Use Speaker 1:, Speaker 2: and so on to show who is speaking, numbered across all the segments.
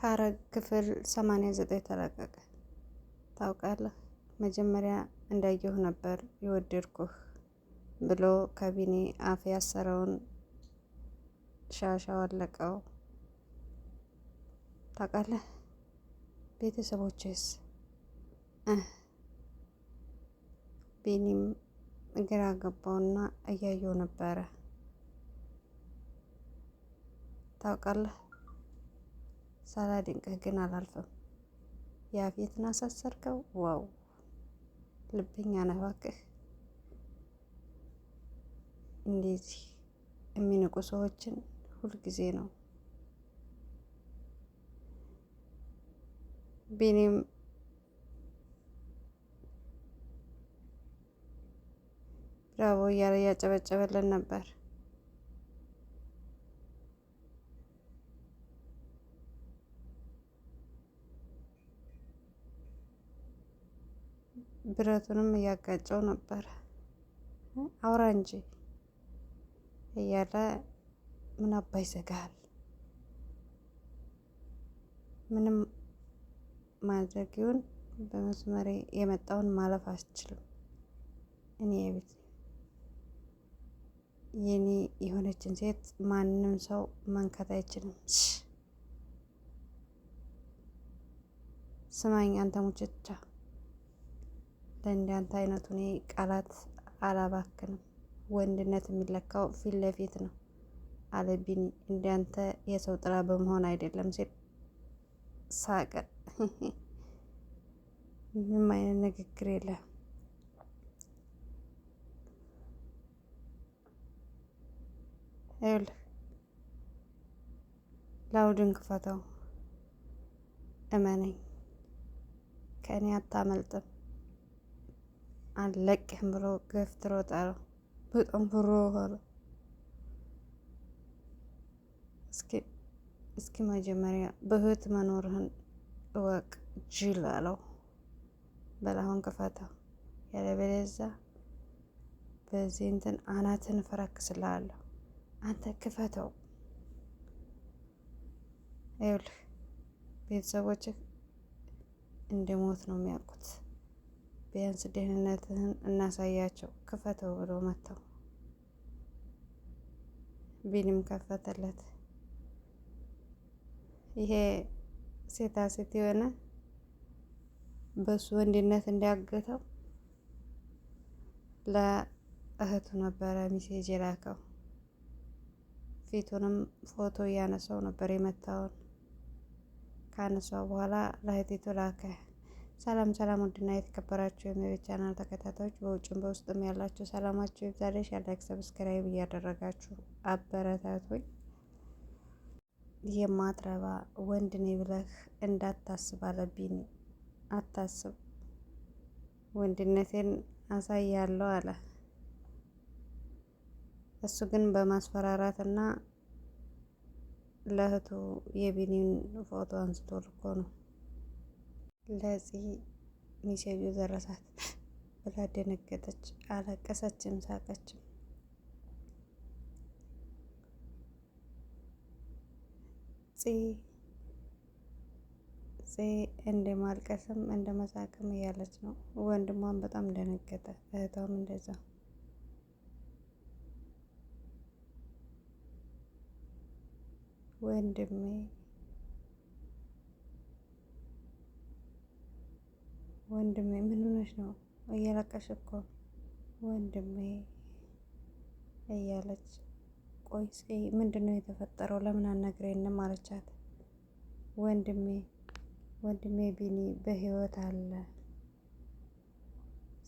Speaker 1: ሐረግ ክፍል 89 ተለቀቀ። ታውቃለህ መጀመሪያ እንዳየሁ ነበር የወደድኩህ ብሎ ከቢኒ አፍ ያሰረውን ሻሽ አወለቀው። ታውቃለህ ቤተሰቦችስ? ቢኒም ግራ ገባውና እያየው ነበረ። ታውቃለህ ሳላደንቅህ ግን አላልፍም። ያፌትን አሳሰርከው? Wow ልበኛ ነህ እባክህ። እንደዚህ የሚንቁ ሰዎችን ሁልጊዜ ነው። ቢኒም ብራቮ እያለ እያጨበጨበልን ነበር። ብረቱንም እያጋጨው ነበረ። አውራ እንጂ እያለ ምን አባ ይዘጋል። ምንም ማድረግ ይሁን በመስመሬ የመጣውን ማለፍ አልችልም። እኔ የቤት የኔ የሆነችን ሴት ማንም ሰው መንካት አይችልም። ስማኝ አንተ ሙችቻ ለእንዳንተ አይነቱ እኔ ቃላት አላባክንም። ወንድነት የሚለካው ፊት ለፊት ነው አለ ቢኒ። እንዳንተ የሰው ጥላ በመሆን አይደለም ሲል ሳቀ። ምንም አይነት ንግግር የለም። ይኸውልህ ላውድን ክፈተው፣ እመነኝ ከእኔ አታመልጥም። አልለቅህም ብሎ ገፍትሮ ጣለው። በጣም ፍሮ አለ። እስኪ መጀመሪያ በህይወት መኖርህን እወቅ ጅል አለው። በላሁን ክፈተው፣ ያለበለዚያ በዚህ እንትን አናትን ፈረክስልሃለሁ። አንተ ክፈተው። ይኸውልህ ቤተሰቦችህ እንደ ሞት ነው የሚያውቁት። ቢያንስ ደህንነትህን እናሳያቸው ክፈተው ብሎ መተው። ቢኒም ከፈተለት። ይሄ ሴታ ሴት የሆነ በሱ ወንድነት እንዲያገተው ለእህቱ ነበረ message የላከው። ፊቱንም ፎቶ እያነሳው ነበር የመታውን። ካነሳው በኋላ ለእህቲቱ ላከ። ሰላም ሰላም፣ ውድና የተከበራችሁ የመቤት ቻናል ተከታታዮች በውጭም በውስጥም ያላችሁ ሰላማችሁ ይብዛልሽ። Like subscribe እያደረጋችሁ አበረታቱኝ። የማትረባ ወንድ ነኝ ብለህ እንዳታስብ አለብኝ። አታስብ፣ ወንድነቴን አሳያለሁ አለ። እሱ ግን በማስፈራራትና ለእህቱ የቢኒን ፎቶ አንስቶ ልኮ ነው። ለፂ message ኡ ደረሳት ብላ ደነገጠች፣ አለቀሰችም፣ ሳቀችም። ፂ ፂ እንደ ማልቀስም እንደ መሳቅም እያለች ነው። ወንድሟን በጣም ደነገጠ፣ እህቷም እንደዛ። ወንድሜ ወንድሜ ምን ሆነሽ ነው? እያለቀሽ እኮ ወንድሜ እያለች ቆይ ምንድን ነው የተፈጠረው? ለምን አልነግረኝም አለቻት። ወንድሜ ወንድሜ ቢኒ በህይወት አለ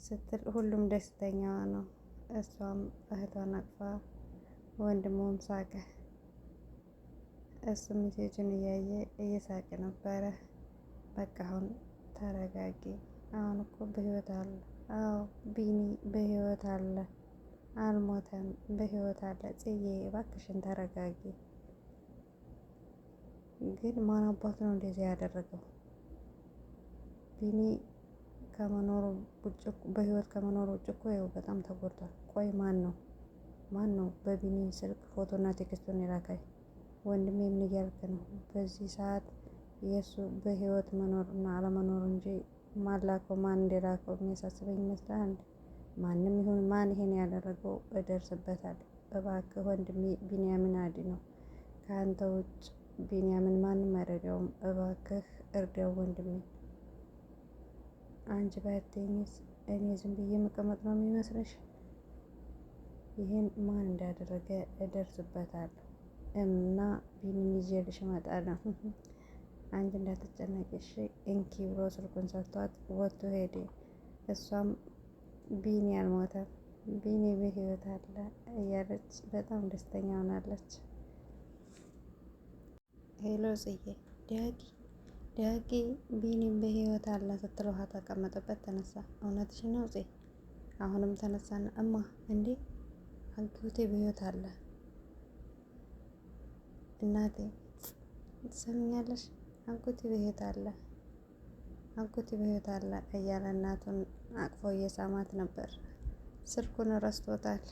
Speaker 1: ስትል ሁሉም ደስተኛ ነው። እሷም እህቷን አቅፋ ወንድሙም ሳቀ። እሱም message ኡን እያየ እየሳቀ ነበረ። በቃ አሁን ተረጋጊ። አሁን እኮ በህይወት አለ። አዎ ቢኒ በህይወት አለ፣ አልሞተም፣ በህይወት አለ። ጽዬ እባክሽን ተረጋጊ። ግን ማን አባቱ ነው እንደዚህ ያደረገው? ቢኒ ከመኖሩ ውጭ በህይወት ከመኖሩ ውጭ እኮ ይኸው በጣም ተጎድቷል። ቆይ ማን ነው ማን ነው በቢኒ ስልክ ፎቶና text ኡን የላከኝ? ወንድሜ ምን እያልክ ነው? በዚህ ሰዓት የእሱ በህይወት መኖርና አለመኖር እንጂ ማን ላከው ማን እንደላከው የሚያሳስበኝ ይመስላል። ማንም ይሁን ማን ይሄን ያደረገው እደርስበታለሁ። እባክህ ወንድሜ ቢንያምን አድነው። ከአንተ ውጭ ቢንያምን ማንም አይረዳውም። እባክህ እርዳው ወንድሜ። አንቺ ባትይኝስ እኔ ዝም ብዬ መቀመጥ ነው የሚመስልሽ? ይህን ማን እንዳደረገ እደርስበታለሁ እና ቢኒን ይዤልሽ እመጣለሁ። አንቺ እንዳትጨነቂ እሺ እንኪ ብሎ ስልኩን ሰጥቷት ወጥቶ ሄደ። እሷም ቢኒ አልሞተም፣ ቢኒ በህይወት አለ እያለች በጣም ደስተኛ ሆናለች። Hello ጽዬ፣ ዳጊ ዳጊ ቢኒ በህይወት አለ ስትለው ውሃ ተቀመጠበት ተነሳ። እውነትሽ ነው ጽዬ? አሁንም ተነሳና እማ እንዴ አጎቴ በህይወት አለ እናቴ ትሰምኛለሽ? አጎቴ በህይወት አለ አጎቴ በህይወት አለ እያለ እናቱን አቅፎ እየሳማት ነበር። ስልኩን ረስቶታል።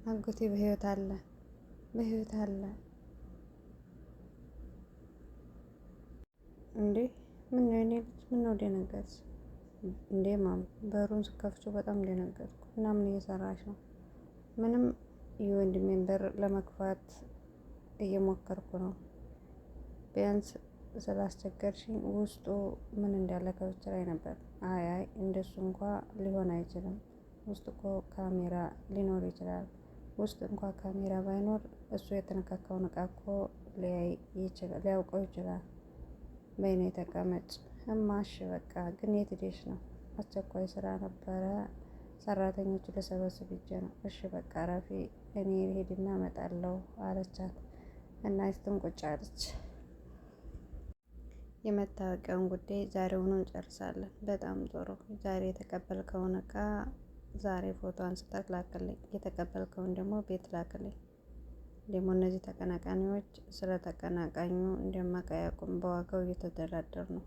Speaker 1: አጎቴ በህይወት አለ፣ በህይወት አለ። እንዴ ምን ነው የኔ ልጅ? ምን ነው ደነገጥሽ እንዴ? ማም በሩን ስከፍቹ በጣም ደነገጥኩ። እና ምን እየሰራሽ ነው? ምንም የወንድሜን በር ለመክፋት እየሞከርኩ ነው። ቢያንስ ስላስቸገርሽኝ ውስጡ ምን እንዳለ ከብቻ ላይ ነበር። አይ አይ እንደሱ እንኳ ሊሆን አይችልም። ውስጥ እኮ ካሜራ ሊኖር ይችላል። ውስጥ እንኳ ካሜራ ባይኖር እሱ የተነካካውን እቃ እኮ ሊያይ ይችላል፣ ሊያውቀው ይችላል። በይኔ ተቀመጭ እማሽ በቃ ግን የት ሄደሽ ነው? አስቸኳይ ስራ ነበረ ሰራተኞቹ ልሰበስብ ሂጄ ነው። እሺ በቃ ረፊ እኔ ሄድና እመጣለሁ አለቻት እና ይስቱን ቁጭ አለች። የመታወቂያውን ጉዳይ ዛሬውኑ እንጨርሳለን። በጣም ጥሩ። ዛሬ የተቀበልከውን እቃ ዛሬ ፎቶ አንስተህ ላክልኝ፣ የተቀበልከውን ደግሞ ቤት ላክልኝ። ደግሞ እነዚህ ተቀናቃኒዎች ስለ ተቀናቃኙ እንደማያውቁም በዋጋው እየተደራደሩ ነው።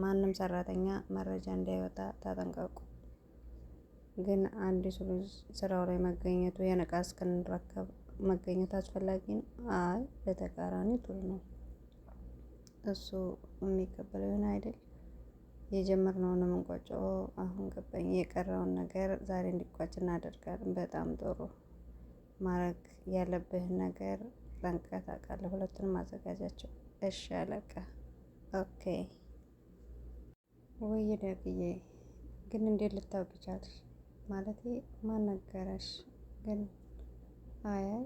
Speaker 1: ማንም ሰራተኛ መረጃ እንዳይወጣ ተጠንቀቁ። ግን አንድ ልጅ ስራው ላይ መገኘቱ የነቃ እስክንረከብ መገኘት አስፈላጊ ነው። አይ በተቃራኒ ጥሩ ነው። እሱ የሚቀበለው ይሆን አይደል? የጀመርነውን የምንቋጨው አሁን ገባኝ። የቀረውን ነገር ዛሬ እንዲቋጭ እናደርጋለን። በጣም ጥሩ። ማድረግ ያለብህን ነገር ጠንቅቀህ ታውቃለህ። ሁለቱንም አዘጋጃቸው። እሺ አለቃ። Okay። ወይ ደግዬ፣ ግን እንዴት ልታውቂ ቻልሽ? ማለቴ ማን ነገረሽ? ግን አይ አይ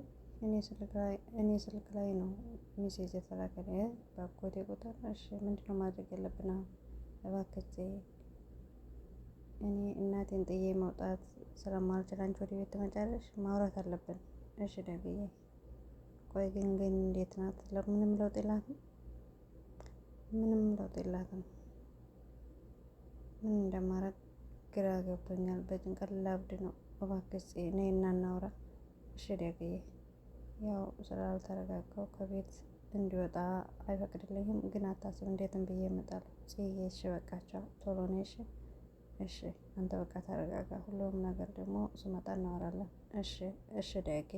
Speaker 1: እኔ ስልክ ላይ ነው message የተላከልኝ በአጎቴ ቁጥር። እሺ ምንድነው ማድረግ ያለብን አሁን? እባክህ እኔ እናቴን ጥዬ መውጣት ስለማልችል አንቺ ወደ ቤት ትመጫለሽ፣ ማውራት አለብን። እሺ ደግዬ። ቆይ ግን ግን እንዴት ናት? ምንም ለውጥ የላትም፣ ምንም ለውጥ የላትም። ምን እንደማረግ ግራ ገብቶኛል። በጭንቀት ላብድ ነው። እባክህ ነይና እናውራ። እሺ ደግዬ። ያው ስላልተረጋጋው ከቤት እንዲወጣ አይፈቅድልኝም። ግን አታስብ፣ እንዴትም ብዬ እመጣለሁ። ጽዬ እሺ በቃቸው፣ ቶሎ ነይ እሺ። እሺ አንተ በቃ ተረጋጋ። ሁሉም ነገር ደግሞ ስመጣ እናወራለን። እሺ እሺ ዳጌ።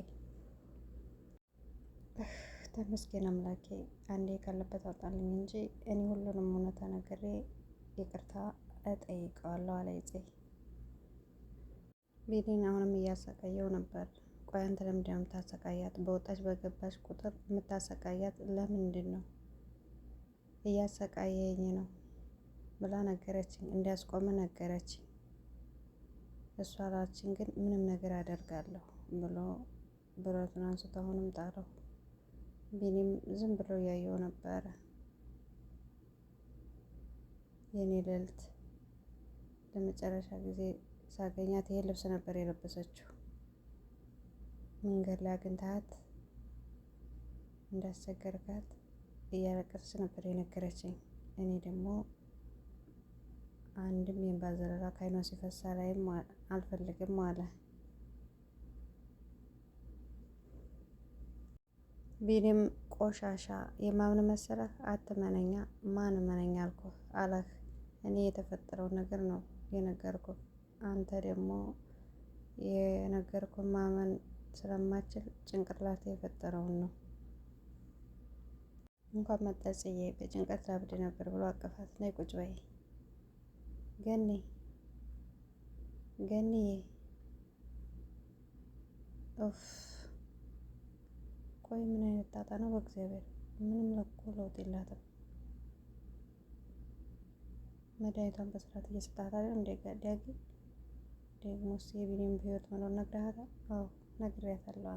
Speaker 1: ተመስገን አምላኬ፣ አንዴ ካለበት አውጣልኝ እንጂ እኔ ሁሉንም እውነታ ነግሬ ይቅርታ እጠይቀዋለሁ አለ ጽ ቤቴን አሁንም እያሰቃየው ነበር። ቆይ አንተ ለምንድን ነው የምታሰቃያት? በወጣች በገባች ቁጥር የምታሰቃያት ለምንድን ነው? እያሰቃየኝ ነው ብላ ነገረችኝ። እንዲያስቆመ ነገረችኝ። እሷ አላችን ግን ምንም ነገር አደርጋለሁ ብሎ ብረቱን አንስቶ አሁንም ጣለው። ቢኒም ዝም ብሎ እያየው ነበረ። የኔ ልዕልት ለመጨረሻ ጊዜ ሳገኛት ይሄ ልብስ ነበር የለበሰችው። መንገድ ላይ አግኝታት እንዳስቸገርካት እያለቀሰች ነበር የነገረችኝ። እኔ ደግሞ አንድም የእንባ ዘለላ ካይኗ ሲፈሳ ላይም አልፈልግም አለ። ቢኒም ቆሻሻ የማምን መሰለህ? አትመነኛ። ማን መነኛ አልኩህ አለህ። እኔ የተፈጠረው ነገር ነው የነገርኩህ። አንተ ደግሞ የነገርኩህ ማመን ስለማችል ጭንቅላቴ የፈጠረውን ነው። እንኳን መጣ ጽዬ፣ በጭንቀት ላብድ ነበር ብሎ አቀፋት። ነይ ቁጭ በይ ገኒ ገኒዬ። ኡፍ ቆይ ምን አይነት ጣጣ ነው በእግዚአብሔር። ምንም ለኮ ለውጥ የላትም። መድኃኒቷን በስርዓት እየሰጣት አይደል እንደ ዳጊ ደግሞስ የቢኒም በህይወት መኖር ነግረሃታል? አዎ ነግሬያታለሁ፣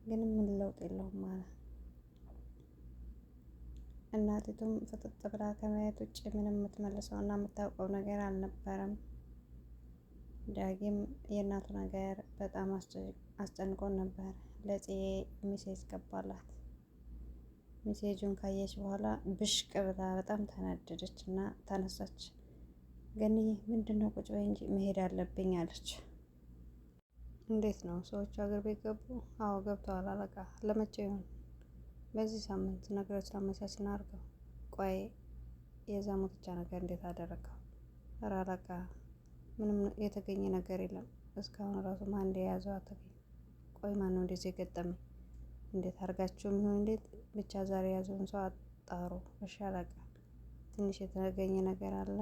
Speaker 1: ግን ምን ለውጥ የለውም አለ። እናቲቱም ፍጥጥ ብላ ከማየት ውጭ ምንም የምትመልሰው እና የምታውቀው ነገር አልነበረም። ዳጊም የእናቱ ነገር በጣም አስጨንቆን ነበር። ለጽዬ message ገባላት። message ኡን ካየች በኋላ ብሽቅ ብላ በጣም ተናደደች እና ተነሳች። ገንዬ ምንድን ነው ቁጭ በይ እንጂ መሄድ አለብኝ አለች። እንዴት ነው ሰዎቹ አገር ቤት ገቡ? አዎ ገብተዋል አለቃ። ለመቼ ይሆን? በዚህ ሳምንት ነገሮች አመቻችና አድርገው። ቆይ የዛ ሙትቻ ነገር እንዴት አደረገው? ኧረ አለቃ ምንም የተገኘ ነገር የለም እስካሁን ራሱ ማን እንደያዘው አልተገኘም። ቆይ ማን ነው እንደዚህ የገጠመኝ? እንዴት አድርጋችሁ ይሁን እንዴት ብቻ ዛሬ የያዘውን ሰው አጣሩ። እሺ አለቃ፣ ትንሽ የተገኘ ነገር አለ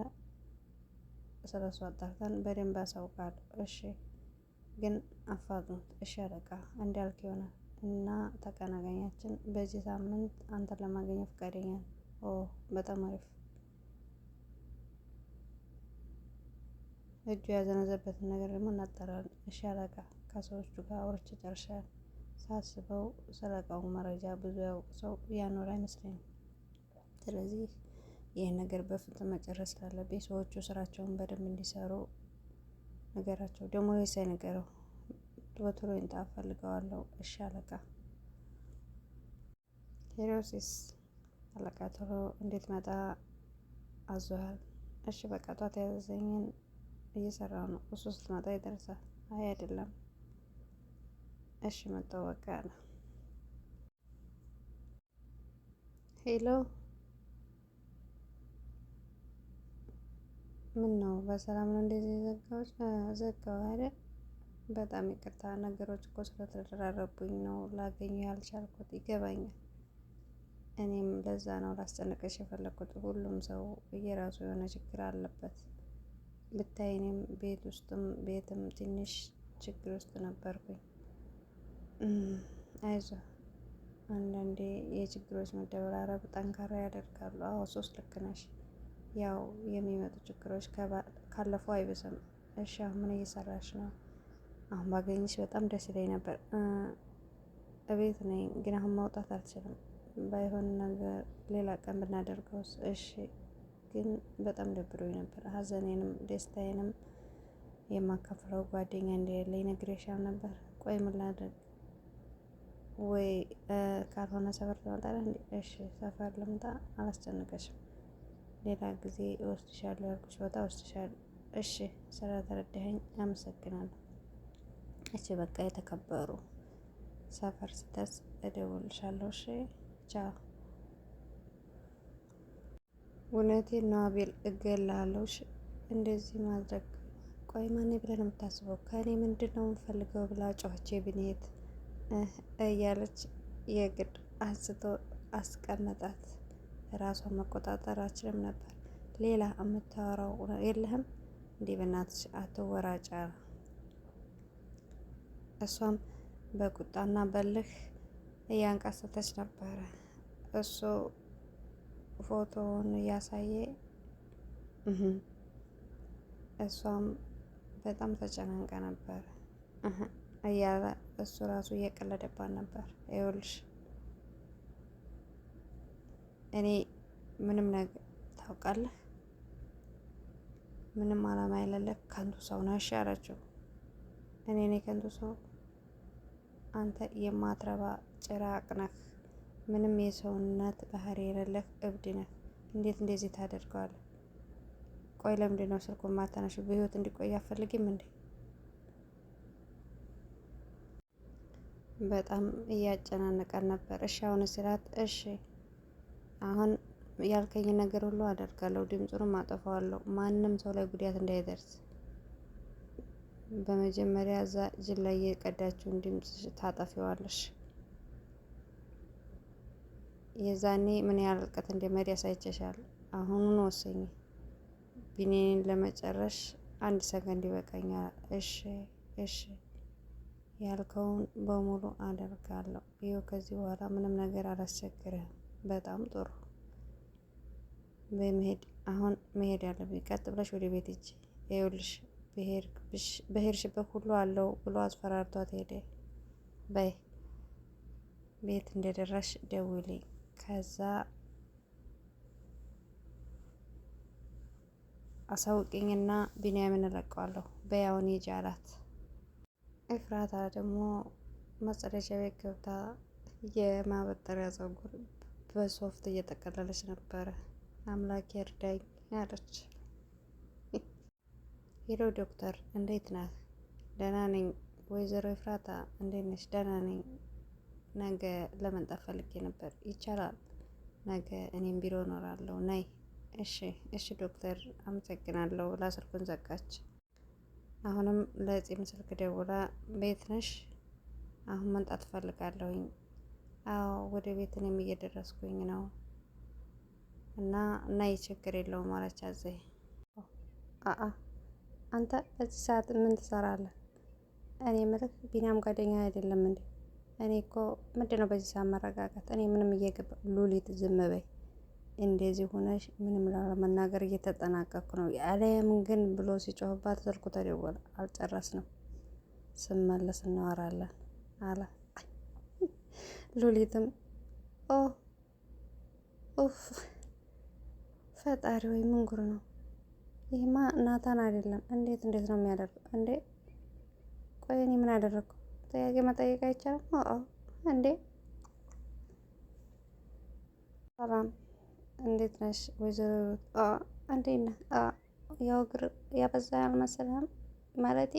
Speaker 1: ስለሱ አጣርተን በደንብ አሳውቃለሁ። እሺ ግን አፋጥኑት። እሺ አለቃ፣ እንዳልክ ይሆናል እና ተቀናቃኛችን በዚህ ሳምንት አንተን ለማግኘት ፈቃደኛ ነው። ኦ በጣም አሪፍ። እጁ ያዘነዘበትን ነገር ደግሞ እናጣራለን። እሺ አለቃ፣ ከሰዎቹ ጋር አውርቼ ጨርሻለሁ። ሳስበው ስለ እቃው መረጃ ብዙ ያውቅ ሰው ያኖር አይመስለኝም። ስለዚህ ይህ ነገር በፍጥነት መጨረስ ስላለብኝ ሰዎቹ ስራቸውን በደንብ እንዲሰሩ ነገራቸው። ደግሞ ወይስ ነገረው በቶሎ ይምጣ እፈልገዋለሁ። እሺ አለቃ። ሄሮሲስ አለቃ ቶሎ እንዴት መጣ አዞሃል። እሺ በቃ ጧት ያዘዘኝን እየሰራው ነው። እሱ ስትመጣ ይደርሳል። አይ አይደለም። እሺ መጣሁ በቃ አለ። Hello ምን ነው በሰላም ነው እንደዚህ የዘጋሁት? ዘጋው አይደል? በጣም ይቅርታ ነገሮች እኮ ስለተደራረቡኝ ነው ላገኘው ያልቻልኩት። ይገባኛል። እኔም ለዛ ነው ላስጨንቅሽ የፈለኩት። ሁሉም ሰው የራሱ የሆነ ችግር አለበት። ብታይ እኔም ቤት ውስጥም ቤትም ትንሽ ችግር ውስጥ ነበርኩኝ። አይዞህ፣ አንዳንዴ የችግሮች መደበራረብ ጠንካራ ያደርጋሉ። አዎ ሶስት ልክ ነሽ። ያው የሚመጡ ችግሮች ካለፉ አይብስም። እሺ አሁን ምን እየሰራሽ ነው? አሁን ባገኝሽ በጣም ደስ ይለኝ ነበር። እቤት ነኝ ግን አሁን መውጣት አልችልም። ባይሆን ነገር ሌላ ቀን ብናደርገውስ? እሺ ግን በጣም ደብሮኝ ነበር። ሀዘኔንም ደስታዬንም የማካፍለው ጓደኛ እንደሌለኝ ነግሬሻል ነበር። ቆይ ምን ላድርግ? ወይ ካልሆነ ሰፈር ትመጣለህ እንዴ? እሺ ሰፈር ልምጣ፣ አላስጨንቀሽም። ሌላ ጊዜ እወስድሻለሁ ያልኩሽ ቦታ እወስድሻለሁ። እሺ ስለተረዳኸኝ አመሰግናለሁ። እሺ በቃ የተከበሩ ሰፈር ስደርስ እደውልልሻለሁ። እሺ ቻው። እውነቴን ነው አቤል፣ እገልሃለሁ። እሺ እንደዚህ ማድረግ ቆይ ማን ብለህ ነው የምታስበው? ከእኔ ምንድን ነው የምፈልገው ብላ ጮኸች ብኔት እያለች የግድ አንስቶ አስቀመጣት። ራሷን መቆጣጠር አችልም ነበር። ሌላ የምታወራው የለህም እንዲህ በእናትሽ አትወራጫ። እሷም በቁጣና በልህ እያንቃሰተች ነበረ። እሱ ፎቶውን እያሳየ እሷም በጣም ተጨናንቀ ነበረ እያለ እሱ ራሱ እየቀለደባት ነበር። ይኸውልሽ እኔ ምንም ነገር ታውቃለህ፣ ምንም አላማ የሌለ ከንቱ ሰው ነሽ አለችው። እኔ እኔ ከንቱ ሰው አንተ የማትረባ ጭራቅ ነህ፣ ምንም የሰውነት ባህሪ የሌለህ እብድ ነህ። እንዴት እንደዚህ ታደርገዋለህ? ቆይ ለምንድን ነው ስልኩን ማታነሺው? በህይወት እንዲቆይ አትፈልጊም እንዴ? በጣም እያጨናነቀን ነበር። እሺ አሁን ስላት፣ እሺ አሁን ያልከኝ ነገር ሁሉ አደርጋለሁ፣ ድምፁንም አጠፋዋለሁ፣ ማንም ሰው ላይ ጉዳት እንዳይደርስ። በመጀመሪያ እዛ ጅል ላይ የቀዳችውን ድምፅ ታጠፊዋለሽ። የዛኔ ምን ያህል ርቀት እንደመሄድ ያሳይቸሻል። አሁኑን ወሰኝ። ቢኔን ለመጨረሽ አንድ ሰከንድ ይበቃኛል። እሺ እሺ ያልከውን በሙሉ አደርጋለሁ። ይኸው ከዚህ በኋላ ምንም ነገር አላስቸግርህም። በጣም ጥሩ። በመሄድ አሁን መሄድ አለብኝ። ቀጥ ብለሽ ወደ ቤት ሂጂ። ይኸውልሽ በሄድሽበት ሁሉ አለው ብሎ አስፈራርቷት ሄደ። በይ ቤት እንደደረሽ ደውይልኝ። ከዛ አሳውቂኝና ቢንያምን እለቀዋለሁ። በይ አሁን ሂጂ አላት። ኤፍራታ ደግሞ መጸዳጃ ቤት ገብታ የማበጠሪያ ፀጉር በሶፍት እየጠቀለለች ነበረ። አምላኬ እርዳኝ አለች። Hello ዶክተር፣ እንዴት ነህ? ደህና ነኝ። ወይዘሮ ኤፍራታ እንዴት ነሽ? ደህና ነኝ። ነገ ለመምጣት ፈልጌ ነበር። ይቻላል? ነገ እኔም ቢሮ እኖራለሁ። ነይ። እሺ፣ እሺ ዶክተር አመሰግናለሁ ብላ ስልኩን ዘጋች። አሁንም ለጺም ስልክ ደውላ ቤት ነሽ? አሁን መምጣት እፈልጋለሁኝ። አዎ ወደ ቤት እኔም እየደረስኩኝ ነው እና እና ችግር የለውም አለች። አዘይ አአ አንተ በዚህ ሰዓት ምን ትሰራለህ? እኔ ምልህ ቢኒያም ጓደኛ አይደለም እንዴ? እኔ እኮ ምንድን ነው በዚህ ሰዓት መረጋጋት? እኔ ምንም እየገባ ሉሊት ዝም በይ፣ እንደዚህ ሆነሽ ምንም ላለመናገር እየተጠናቀቅኩ ነው። አለያም ግን ብሎ ሲጮህባት ስልኩ ተደወለ። አልጨረስንም፣ ስመለስ እናወራለን አለ። ሉሊትም ኦ ኡፍ ፈጣሪ ወይ ምን ጉር ነው ይህማ? ናታን አይደለም። እንዴት እንዴት ነው የሚያደርገው እንዴ? ቆይ እኔ ምን አደረግኩ? ጥያቄ መጠየቅ አይቻልም? ኦ እንዴ ሰላም፣ እንዴት ነሽ ወይዘሮ? እንዴት ነህ? ያው እግር ያበዛ አልመሰለህም? ማለቴ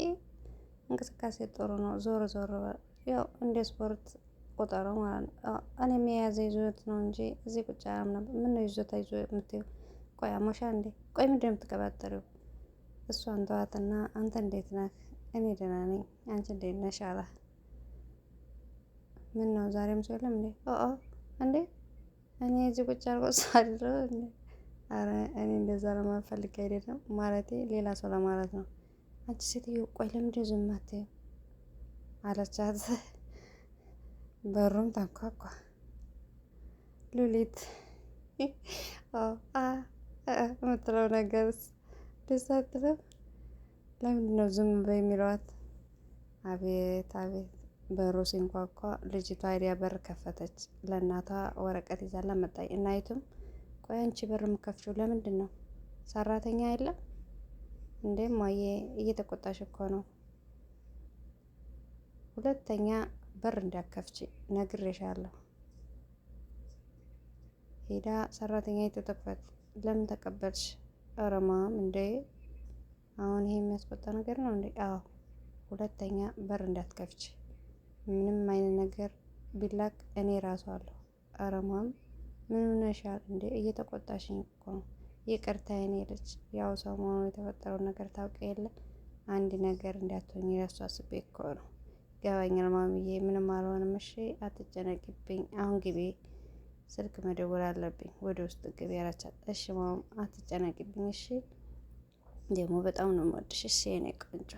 Speaker 1: እንቅስቃሴ ጥሩ ነው። ዞር ዞር ያው እንደ ስፖርት ቆጠረው ማለት ነው። እኔም የያዘ ይዞት ነው እንጂ እዚህ ቁጭ አላም ነበር። ምን ነው ይዞታ ይዞ የምትይው? ቆይ አሞሻ እንዴ? ቆይ ምንድን ነው የምትቀባጠሪው? እሷን ተዋትና አንተ እንዴት ነህ? እኔ ደህና ነኝ። አንቺ እንዴት ነሽ አለ። ምን ነው ዛሬም ሰው የለም እንዴ? ኦ እንዴ እኔ እዚህ ቁጭ አድርጎ ሳለው እንዴ? አረ እኔ እንደዛ ለማለት ፈልጌ አይደለም፣ ማለቴ ሌላ ሰው ለማለት ነው። አንቺ ሴትዮ ቆይ ለምንድን ነው ዝም አትይው? አለቻት። በሩም ታንኳኳ። ሉሊት የምትለው ነገርስ ደስ አትልም? ለምንድን ነው ዝም በይ የሚለዋት? አቤት አቤት። በሩ ሲንኳኳ ልጅቷ ሄዳ በር ከፈተች። ለእናቷ ወረቀት ይዛላ መጣች። እናይቱም ቆይ አንቺ በር የምከፍችው ለምንድን ነው? ሰራተኛ የለም እንዴ? እማዬ እየተቆጣሽ እኮ ነው። ሁለተኛ በር እንዳከፍች ነግሬሻለሁ። ሄዳ ሰራተኛ የተተክፈት ለምን ተቀበልሽ? ኧረ ማም እንዴ አሁን ይሄ የሚያስቆጣ ነገር ነው እንዴ? አዎ ሁለተኛ በር እንዳትከፍች፣ ምንም አይነት ነገር ቢላክ እኔ ራሱ አለሁ። ኧረ ማም ምን ሆነሻል እንዴ? እየተቆጣሽኝ እኮ ነው። ይቅርታ የኔ ልጅ፣ ያው ሰሞኑ የተፈጠረውን ነገር ታውቂ የለ አንድ ነገር እንዳትሆኝ ለሱ አስቤ እኮ ነው። ይገባኛል ማሚዬ፣ ምንም አልሆንም። እሺ አትጨነቂብኝ። አሁን ግቢ፣ ስልክ መደወል አለብኝ። ወደ ውስጥ ግቢ አለቻት። እሺ ማም አትጨነቂብኝ። እሺ ደግሞ በጣም ነው የምወድሽ። እሺ የኔ ቆንጆ።